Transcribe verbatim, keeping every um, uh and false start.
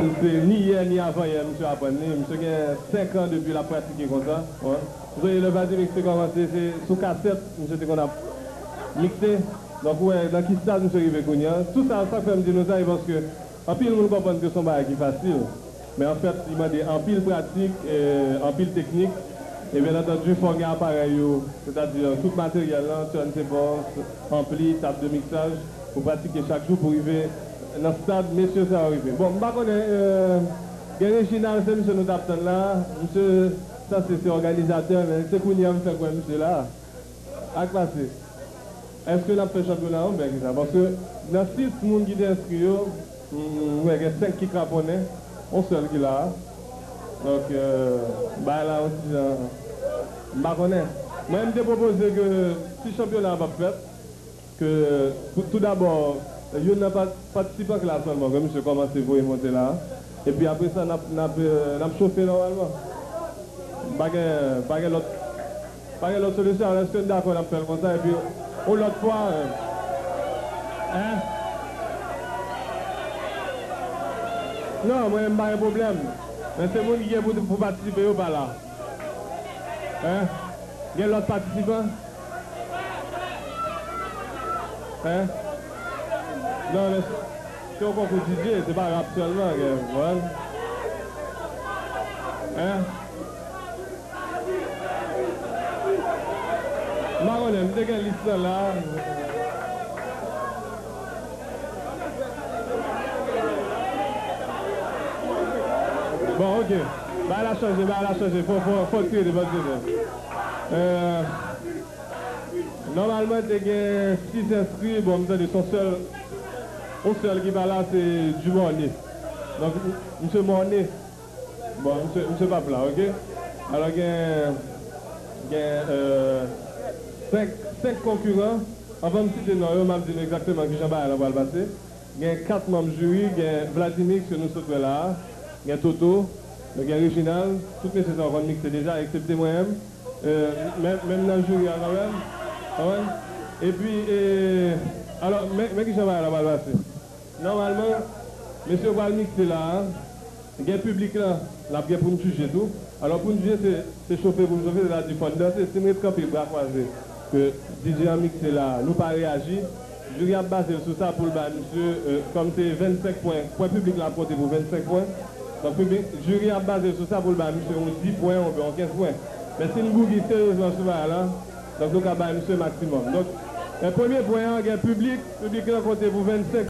Se ni yè ni avan yè misye aprann li. Misye gen senk an depi l ap pratike konsa. Wi. Misye lè Vladimix te kòmanse, se sou kasèt misye te konn ap mikse. Donk, ou wè nan ki stad misye rive kounye a. Tout sa, sa k fè m di nou sa, se paske anpil moun konprann ke se yon bagay ki fasil. Men anfèt, li mande anpil pratik, e, anpil teknik. E byen antandi, fò w gen aparèy yo, sètadi tout materyèl lan, turntables, anpli, tab de miksaj, pou pratike chak jou pou rive nan stad mesye sa yo rive. Bon, m pa konnen, e, gen Reginald, se misye nou t ap tann la. Misye, sa se, se òganizatè, men se kounye a m fèk wè misye la. Ak pase. Èske n ap fè chanpyona oubyen kisa? Paske nan sis moun ki te enskri yo, m, m wè gen senk ki kraponnen, yon sèl ki la a. Donk, euh, bagay la yon ti jan, m pa konnen. Mwen, m te pwopoze ke si chanpyona a p ap fèt, ke pou, tou dabò, youn nan pa-, patisipan k la sèlman, ke misye kòmanse voye monte la a. Epi apre sa, n ap, n ap, euh, n ap chofe nòmalman. Pa gen, pa gen lòt, pa gen lòt solisyon. Alò, èske n dakò n ap fè l konsa? Epi, yon lòt fwa, euh, en? Non, mwen, m pa gen pwoblèm. Men se moun ki gen pou, pou patisipe yo pa la. En? Gen lòt patisipan? Hein? Non, men se yon konkou D J, se pa rap sèlman, gen, konprann? Hein? M pa konnen, m te gen lis lan la. Bon, ok. Bagay la chanje, bagay la chanje. Fò, fò, fò tirete, fò tirete. Euh, Nòmalman, te gen sis enskri. Bon, m tande se yon sèl, yon sèl ki pa la, se Dumornay. Donk, m-, misye Mornay. Bon, misye, misye p ap la, ok? Alò, gen, gen, euh, senk, senk konkiran. Anvan m site non yo, m ap di nou egzakteman kijan bagay la pral pase. Gen kat manm jiri, gen Vladimix ke nou sot wè la a, gen Toto, gen Reginald, tout mesye sa yo konn mikse deja, eksepte mwen menm. Euh, men, men m nan jiri a kanmenm. Konprann? Epi, e, alò, men, men kijan bagay la pral pase. Nòmalman, mesye yo pral mikse la a. Gen piblik lan, n ap gen pou n jije tou. Alò, pou n jije, se, se chofe pou n chofe, sètadi fò n danse. Si n ret kanpe bra kwaze, ke D J an mikse la, nou pa reyaji, jiri ap baze l sou sa pou l bay misye, euh, kòm se vennsenk pwen, pwen piblik la ap konte pou vennsenk pwen. Donk, piblik, jiri ap baze l sou sa pou l bay misye yon dis pwen oubyen yon kenz pwen. Men si n bougi seryezman sou bagay la, donk nou ka bay misye maksimòm. Donk, men premye pwen an, gen piblik, piblik lan konte pou vennsenk.